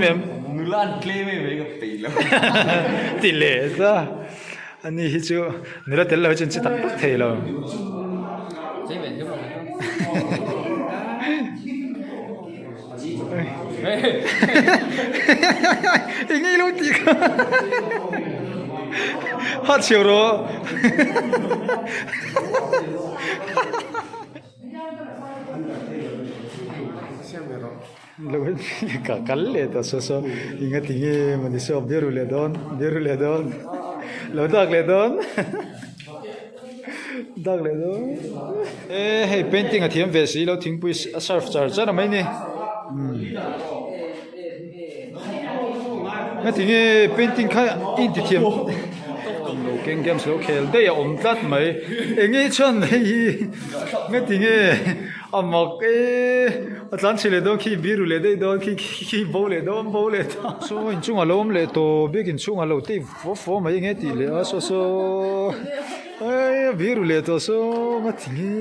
Em. Nula an tlem em mai ka peih lo. Ti leh ta. Ani hi chu nula tel lo hi chu an che tak tak thei lo. Eng nge ilo tih kha. Ha chhiau rawh. Lo ka kal leh ta saw saw enga ti nge mawni saw biru leh dawn biru leh dawn lo dak leh dawn dak leh dawn e hei painting a thiam ve si lo thingpui a serve char char mai ni enga ti nge painting kha i inti thiam lo keng games lo khel daih a awm tlat mai enge chuan hei hi enga ti nge. A mak e, a tlan chhe leh dawn khi biru leh daih dawn khi khi bo leh dawn bo leh dawn. Saw inchung a lo awm leh tawh bik inchung a lo tei fua fua mai enge tih leh a saw saw ei biru leh tawh saw nga ti nge.